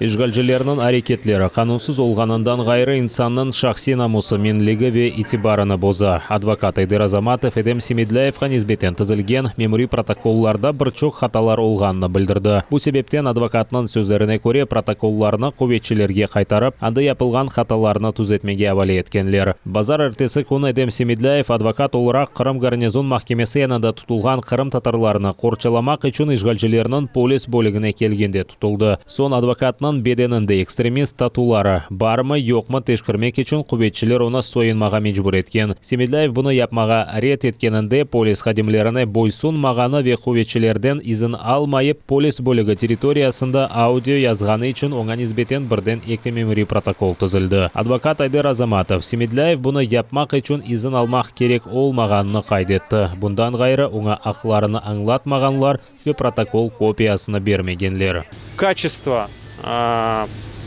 İşğalcilerniñ areketleri qanunsız olğanından ğayrı, insannıñ şahsiy namusı, menligi ve itibarını boza. Advokat Ayder Azamatov Edem Semedlâyevğa nisbeten tizilgen memuriy protokollarda bir çoq hatalar olğanını bildirdi. Bu sebepten, advokatnıñ sözlerine köre, protokollarnı quvetçilerge qaytarıp, anda yapılğan hatalarnı tüzetmege avale etkenler. Bazarertesi künü Edem Semedlâyev advokat olaraq Qırım garnizon mahkemesi yanında tutulğan qırımtatarlarnı qorçalamaq içün işğalcilerniñ polis bölügine kelgende tutuldı. Soñ advokatnıñ bedeninde ekstremist tatuları barmı, yoqmı teşkirmek içün quvetçiler onı soyunmağa mecbur etken. Semedlâyev bunı yapmağa red etkeninde polis hadimlerine boysunmağanı ve quvetçilerden izin almayıp polis bölügi territoriyasında audio yazğanı içün oña nisbeten birden eki memuriy protokol tizildi. Advokat Ayder Azamatov, Semedlâyev bunı yapmaq içün izin almaq kerek olmağanını qayd etti. Bundan ğayrı, oña aqlarını añlatmağanlar ve protokol kopiyasını bermegenler. Kaçestvo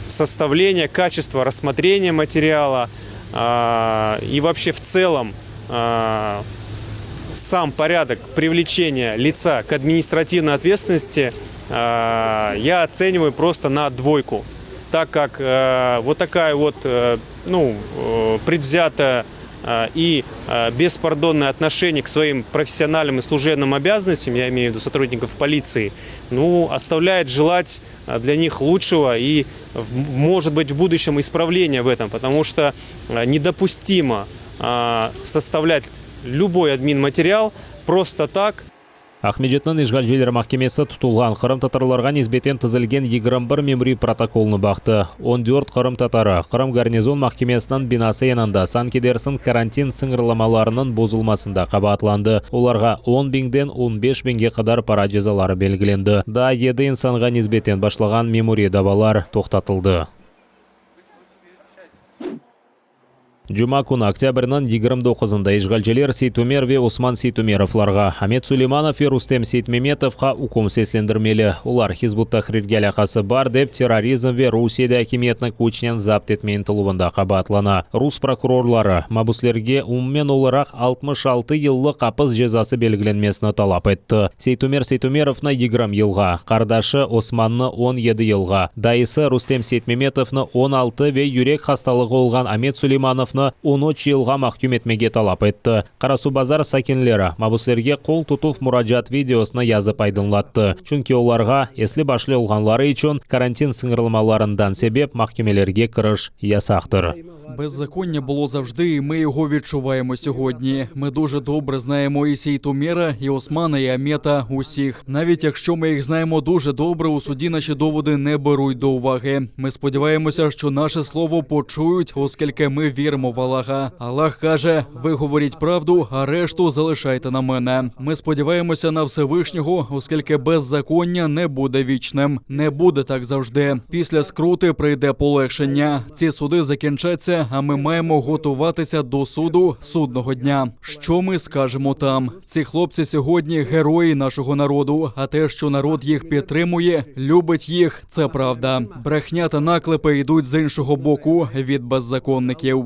sostavleniya, kaçestvo rassmotreniya materiala i voobşe v tselom sam poryadok privleçeniya litsa k administrativnoy otvetstvennosti ya otsenivаю prosto na dvoyku, tak kak vot takaya vot, nu, predvzyataya и беспардонное отношение к своим профессиональным и служебным обязанностям, я имею в виду сотрудников полиции, ну, оставляет желать для них лучшего и, может быть, в будущем исправления в этом, потому что недопустимо составлять любой админ-материал просто так. Aqmescitniñ işğalciler mahkemesi tutulğan qırımtatarlarğa nisbeten tizilgen 21 memuriy protokolnı baqtı. 14 qırımtatarı Qırım garnizon mahkemesiniñ binası yanında sanki dersin karantin sıñırlamalarınıñ bozulmasında qabaatlandı. Olarğa on biñden on beş biñge qadar para cezaları belgilendi. Daa yedi insanğa nisbeten başlağan memuriy davalar toqtatıldı. Cuma künü, oktâbrniñ 29-ında işğalciler Seytumer ve Osman Seytumerovlarğa, Amet Suleymanov ve Rustem Seytmemetovqa üküm seslendirmeli. Olar Hizb ut-Tahrirge alâqası bar dep, terrorizm ve Rusiyede akimiyetni küçnen zapt etme ıntıluvında qabaatlana. Rus prokurorları, mabüslerge umumen olaraq 66 yıllıq apis cezası belgilenmesini talap etti. Seytumer Seytumerovnı 20 yılğa, qardaşı Osmannı 17 yılğa, dayısı Rustem Seytmemetovnı 16 ve yürek hastalığı olğan Amet Suleymanovnı on üç yılğa mahküm etmege talap etti. Qarasuvbazar sakinleri, mabüslerge qol tutuv muracaat videosını yazıp aydınlattı, çünki olarğa, esli-başlı olğanları içün, karantin sıñırlamalarından sebep mahkemelerge kiriş yasaqtır. Беззаконня було завжди, і ми його відчуваємо сьогодні. Ми дуже добре знаємо і Сейтумера, і Османа, і Амета, усіх. Навіть якщо ми їх знаємо дуже добре, у суді наші доводи не беруть до уваги. Ми сподіваємося, що наше слово почують, оскільки ми віримо в Аллаха. Аллах каже: ви говоріть правду, а решту залишайте на мене. Ми сподіваємося на Всевишнього, оскільки беззаконня не буде вічним. Не буде так завжди. Після скрути прийде полегшення. Ці суди закінчаться, а ми маємо готуватися до суду судного дня. Що ми скажемо там? Ці хлопці сьогодні герої нашого народу. А те, що народ їх підтримує, любить їх, це правда. Брехня та наклепи йдуть з іншого боку від беззаконників.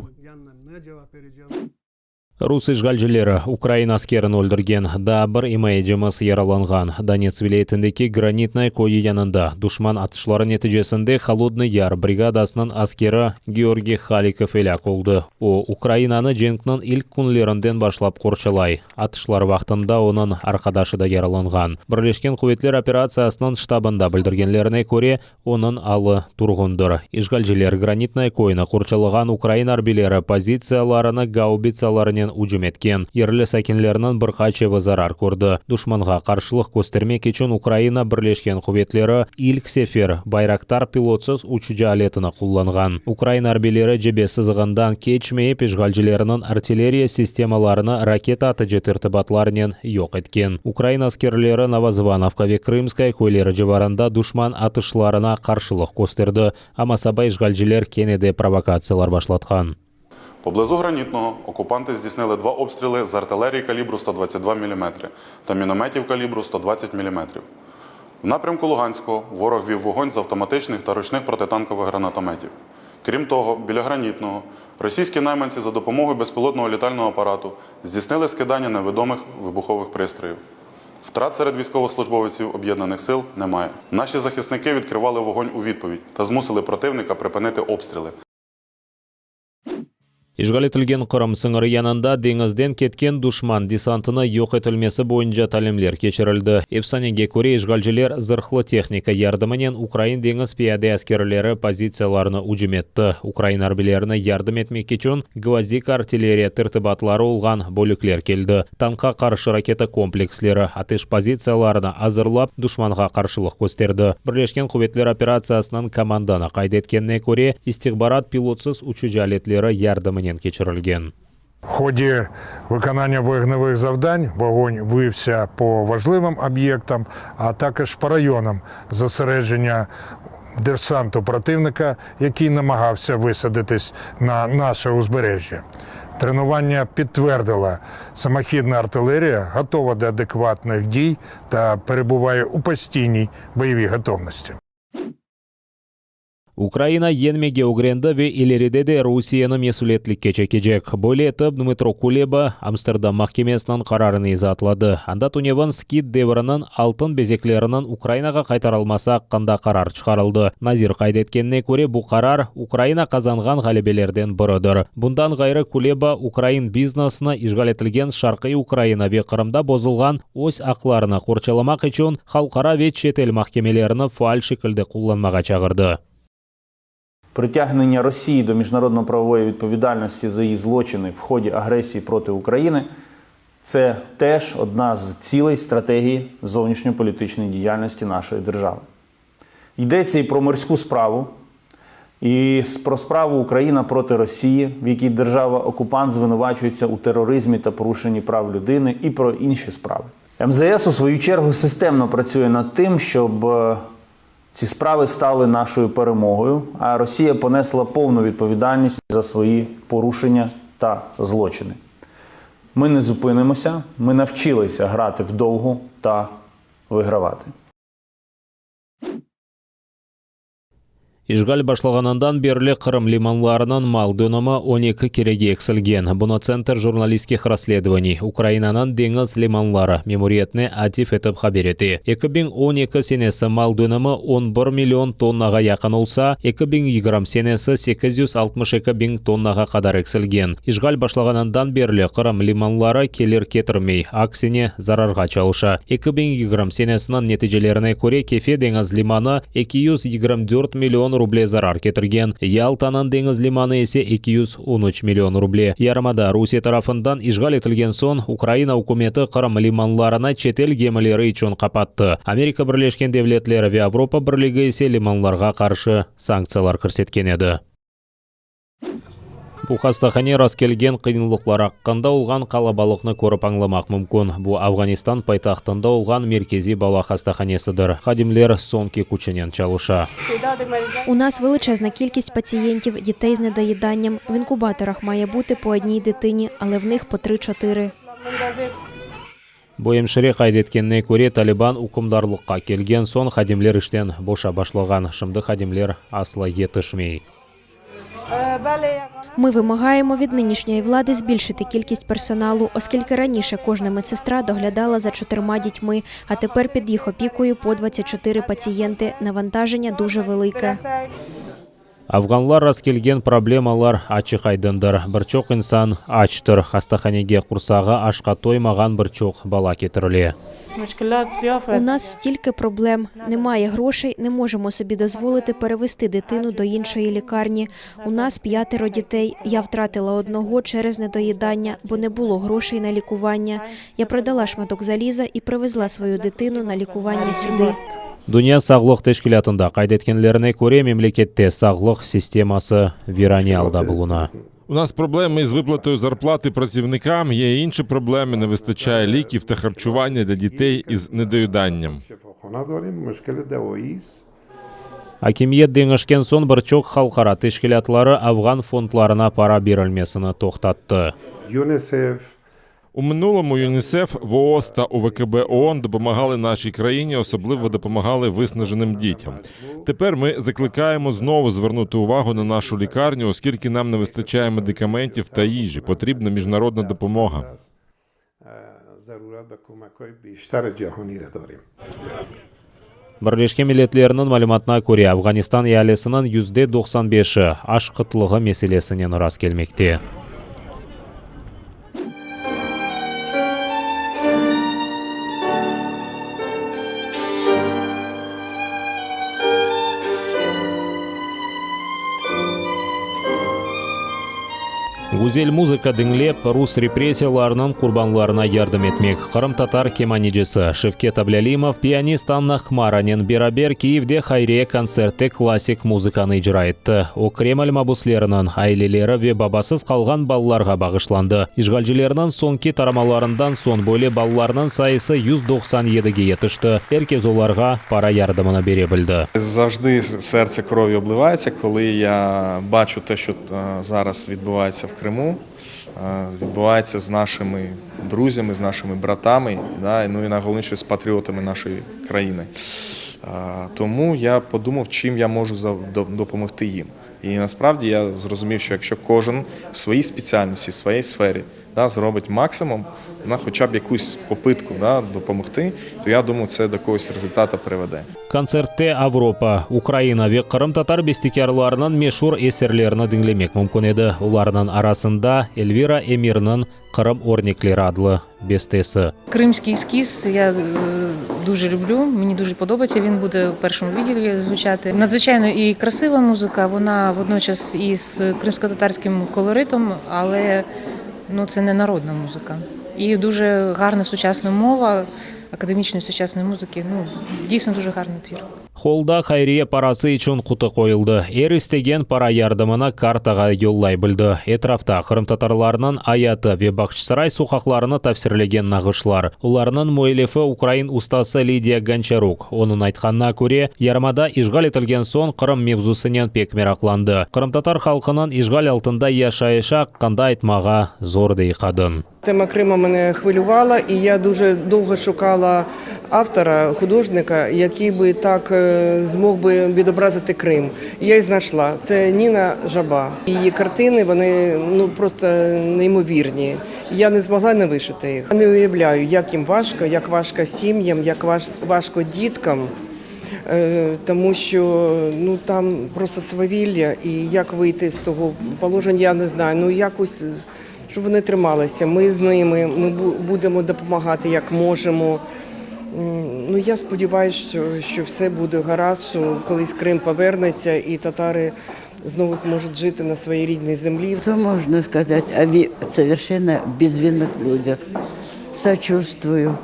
Rus işğalcileri ukrain askerini öldürgen, daa bir imayecimiz yaralanğan. Donets vilâyetindeki Granitnoye köyü yanında duşman atışları neticesinde Holodnıy Yar brigadasınıñ askeri Georgiy Halikov elâk oldı. O, Ukrainanı cenkniñ ilk künlerinden başlap qorçalay. Atışlar vaqtında onıñ arqadaşı da yaralanğan. Birleşken quvetler operatsiyasınıñ ştabında bildirgenlerine köre, Onıñ alı turğundır. İşğalciler Granitnoye köyüni qorçalağan ukrain arbiyleri pozitsiyalarına gaubitsalarnen ücüm etken. Yerli sakinlerniñ bir qaç evi zarar kördi. Duşmanğa qarşılıq köstermek içün Ukraina Birleşken quvetleri ilk sefer Bayraktar pilotsız uçucı aletini qullanğan. Ukrain arbiyleri cebe sızığından keçmeyip işğalcilerniñ artilleriya sistemalarını raketa atıcı tertibatlarnen yoq etken. Ukrain askerleri Novozvanovka ve Krımskaya köyleri civarında duşman atışlarına qarşılıq kösterdi, amma saba işğalciler kene de provokatsiyalar başlatqan. Поблизу Гранітного окупанти здійснили два обстріли з артилерії калібру 122 мм та мінометів калібру 120 мм. В напрямку Луганського ворог вів вогонь з автоматичних та ручних протитанкових гранатометів. Крім того, біля Гранітного російські найманці за допомогою безпілотного літального апарату здійснили скидання невідомих вибухових пристроїв. Втрат серед військовослужбовців Об'єднаних сил немає. Наші захисники відкривали вогонь у відповідь та змусили противника припинити обстріли. İşğal etilgen Qırım sıñırı yanında deñizden ketken duşman desantını yoq etilmesi boyunca talimler keçirildi. Efsanege köre, işğalciler zırhlı tehnika yardımınen ukrain deñiz piyade askerleri pozitsiyalarını ücüm etti. Ukrain arbiylerine yardım etmek içün Gvozdika artilleriya tertibatları olğan bölükler keldi. Tankqa qarşı raketa kompleksleri ateş pozitsiyalarını azırlap, duşmanğa qarşılıq kösterdi. Birleşken quvetler operatsiyasınıñ komandanı qayd etkenine köre, istihbarat pilotsız uçucı aletleri yardımınen keçirilgen. В ході виконання вогневих завдань вогонь вився по важливим об'єктам, а також по районам зосередження десанту противника, який намагався висадитись на наше узбережжя. Тренування підтвердило, самохідна артилерія готова до адекватних дій та перебуває у постійній бойовій готовності. Ukraina yeñmege ögrendi ve ileride de Rusiyeni mesüliyetlikke çekecek. Böyle etip Dmıtro Kuleba Amsterdam mahkemesiniñ qararını izaatladı. Anda tünevin skit devriniñ altın bezekleriniñ Ukrainağa qaytarılması aqqında qarar çıqarıldı. Nazir qayd etkenine köre, bu qarar, Ukraina qazanğan ğalebelerden biridir. Bundan ğayrı Kuleba ukrain biznesini işğal etilgen şarqiy Ukraina ve Qırımda bozulğan öz aqlarını qorçalamaq içün halqara ve çetel mahkemelerini faal şekilde qullanmağa çağırdı. Притягнення Росії до міжнародно-правової відповідальності за її злочини в ході агресії проти України це теж одна з цілей стратегії зовнішньополітичної діяльності нашої держави. Йдеться і про морську справу, і про справу Україна проти Росії, в якій держава-окупант звинувачується у тероризмі та порушенні прав людини, і про інші справи. МЗС у свою чергу системно працює над тим, щоб е, ці справи стали нашою перемогою, а Росія понесла повну відповідальність за свої порушення та злочини. Ми не зупинимося, ми навчилися грати вдовгу та вигравати. İşğal başlağanından berli Qırım limanlarınıñ mal dönümi 12 kerege eksilgen. Bunı Tsentr jurnalistskih rassledovaniy Ukrainanıñ deñiz limanları memuriyetine atif etip haber ete. 2012 senesi mal dönümi 11 million tonnağa yaqın olsa, 2020 senesi 862 biñ tonnağa qadar eksilgen. İşğal başlağanından berli Qırım limanları kelir ketirmey, aksine, zararğa çalışa. 2020 senesiniñ neticelerine köre Kefe deñiz limanı 224 million ruble zarar ketirgen, Yaltanıñ deñiz limanı ise 213 million ruble. Yarımada Rusiye tarafından işğal etilgen soñ Ukraina ükümeti Qırım limanlarını çetel gemileri içün qapattı. Amerika Birleşken Devletleri ve Avropa Birligi ise limanlarğa qarşı sanktsiyalar kirsetken edi. Bu hastahane rastkelgen qıyınlıqlar aqqında olğan qalabalıqnı körip añlamaq mümkün. Bu Afğanistan paytahtında olğan merkeziy bala hastahanesidir. Hadimler soñki küçünen çalışa. У нас величезна кількість пацієнтів, дітей з недоїданням. В інкубаторах має бути по одній дитині, але в них по три-чотири. Bu emşire qayd etkenine köre, Taliban ükümdarlıqqa kelgen soñ hadimler işten boşap başlağan. Şimdi hadimler asla yetişmey. Ми вимагаємо від нинішньої влади збільшити кількість персоналу, оскільки раніше кожна медсестра доглядала за чотирма дітьми, а тепер під їх опікою по 24 пацієнти. Навантаження дуже велике. Afğanlar rastkelgen problemalar açıq-aydındır. Bir çoq insan açtır. Hastahanege qursağı aşqa toymağan bir çoq bala ketirile. У нас стільки проблем. Немає грошей, не можемо собі дозволити перевести дитину до іншої лікарні. У нас п'ятеро дітей. Я втратила одного через недоїдання, бо не було грошей на лікування. Я продала шматок заліза і привезла свою дитину на лікування сюди. Dünya sağlıq teşkilâtında qayd etkenlerine köre, memlekette sağlıq sisteması virane alda buluna. У нас проблеми із виплатою зарплати працівникам, є і інші проблеми, не вистачає ліків та харчування для дітей із недоїданням. شفاخانه داریم مشکل دوایی است Akimiyet deñişken soñ bir çoq halqara teşkilâtları afğan fondlarına para berilmesini toqtattı. یونیسف У минулому ЮНІСЕФ, ВООЗ та УВКБ ООН допомагали нашій країні, особливо допомагали виснаженим дітям. Тепер ми закликаємо знову звернути увагу на нашу лікарню, оскільки нам не вистачає медикаментів та їжі. Потрібна міжнародна допомога. ضرورت به کمک‌های بیشتر جهانی را داریم. Birleşken Milletlerniñ malümatına köre, Afğanistan ealisiniñ 95%-i aş qıtlığı meselesinen rastkelmekte. Güzel muzıka diñlep, rus repressiyalarınıñ qurbanlarına yardım etmek, qırımtatar kemanecisi Şevket Ablâlimov pianist Anna Hmaranen beraber Kiyevde hayriye kontsertte klassik muzıkanı icra etti. O, Kreml mabusleriniñ aileleri ve babasız qalğan balalarğa bağışlandı. İşğalcilerniñ soñki taramalarından soñ böyle balalarnıñ sayısı 197-ge yetişti. Er kes olarğa para yardımını bere bildi. Завжди серце кров'ю обливається, коли я бачу те, що зараз відбувається в Криму, відбувається з нашими друзями, з нашими братами, да, ну і найголовніше з патріотами нашої країни. Тому я подумав, чим я можу допомогти їм. І насправді я зрозумів, що якщо кожен в своїй спеціальності, в своїй сфері, да, зробить максимум, на хоча б якусь попитку, да, допомогти, то я думаю, це до якогось результату приведе. Kontsertte Avropa, Ukraina ve qırımtatar bestekârlarınıñ meşur eserlerini diñlemek mümkün edi. Olarnıñ arasında Elvira Emirniñ Qırım örnekleri adlı bestesi. Крымский эскиз я дуже люблю, мені дуже подобається. Він буде в першому відділі звучати. Надзвичайно і красива музика, вона водночас і з кримськотатарським колоритом, але ну, це не народна музика. І дуже гарна сучасна мова академічної сучасної музики. Ну, дійсно дуже гарний твір. Holda hayriye parası içün qutu qoyuldı. Er istegen para yardımını kartağa yollay bildi. Etrafta qırımtatarlarnıñ ayatı ve Bağçasaray soqaqlarını tavsirlegen nağışlar. Olarnıñ müellifi ukrain ustası Lidiya Gonçaruk. Onıñ aytqanına köre, yarımada işğal etilgen soñ Qırım mevzusınen pek meraqlandı. Qırımtatar halqınıñ işğal altında yaşayışı aqqında aytmağa zor, dey qadın. Тема Криму мене хвилювала, і я дуже довго шукала автора, художника, який би так змог би відобразити Крим. І я й знайшла. Це Ніна Жаба. Її картини, вони, ну, просто неймовірні. Я не змогла не вишити їх. Я не уявляю, як їм важко, як важко сім'ям, як важко діткам, тому що, ну, там просто свавілля, і як вийти з того положення, я не знаю. Ну, якось, щоб вони трималися. Ми з ними, ми будемо допомагати, як можемо. Ну, я сподіваюся, що, що все буде гаразд, що колись Крим повернеться і татари знову зможуть жити на своїй рідній землі. Что можно сказать о совершенно безвинных людях? Сочувствую.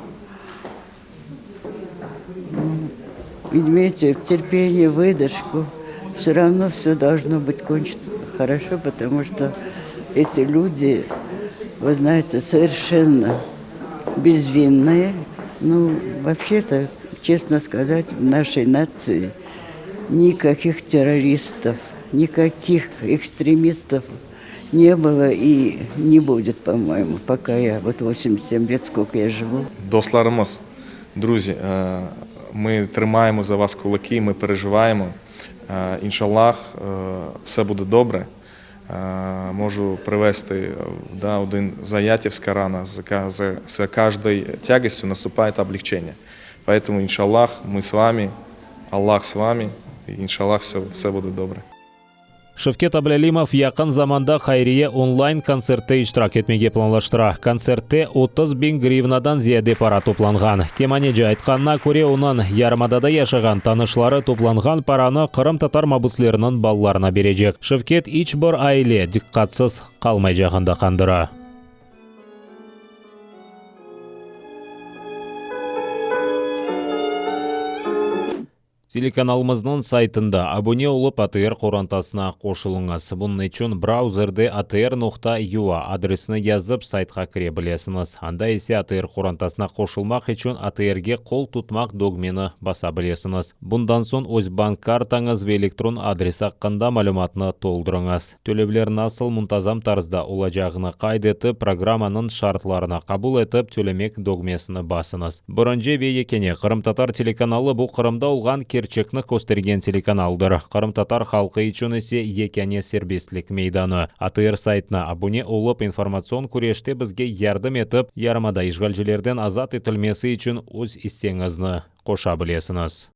Имейте терпение, выдержку. Все равно все должно быть кончиться хорошо, потому что эти люди, вы знаете, совершенно безвинные. Ну, вообще-то, честно сказать, в нашей нации никаких террористов, никаких экстремистов не было и не будет, по-моему, пока я, вот 87 лет, сколько я живу. Dostlarımız, друзі, ми тримаємо за вас кулаки, ми переживаємо. Іншаллах, все буде добре. Можу привести, да, один з аятів з Корана, за, за каждой тягостью наступает облегчение. Поэтому, иншаллах, мы с вами, Аллах с вами, и иншаллах, все, все буде добре. Şevket Ablâlimov yaqın zamanda hayriye online kontsertte iştirak etmege planlaştıra. Kontsertte 30 biñ grivnadan ziyade para toplanğan. Kemaneci aytqanına köre, onıñ yarımadada yaşağan tanışları toplanğan paranı qırımtatar mabusleriniñ balalarına berecek. Şevket iç bir aile diqqatsız qalmaycağında qandıra. Telekanalımıznıñ saytında abune olıp ATR qorantasına qoşulıñız. Bunıñ içün brauzerde atr.ua adresini yazıp saytqa kire bilesiñiz. Anda ise ATR qorantasına qoşulmaq içün ATRge qol tutmaq dögmeni basa bilesiñiz. Bundan soñ öz bank kartañız ve elektron adresi aqqında malümatnı toldurıñız. Tölevler nasıl muntazam tarzda olacağını qayd etip, programmanıñ şartlarını qabul etip, tölemek dögmesini basıñız. Birinci ve yekâne qırımtatar telekanalı bu Qırımda olğan kerçek. kerçekni köstergen telekanaldır, qırımtatar halqı içün ise yekâne serbestlik meydanı. ATR saytına abune olıp, informatsion küreşte bizge yardım etip, yarımada işğalcilerden azat etilmesi içün öz isseñizni qoşa bilesiñiz.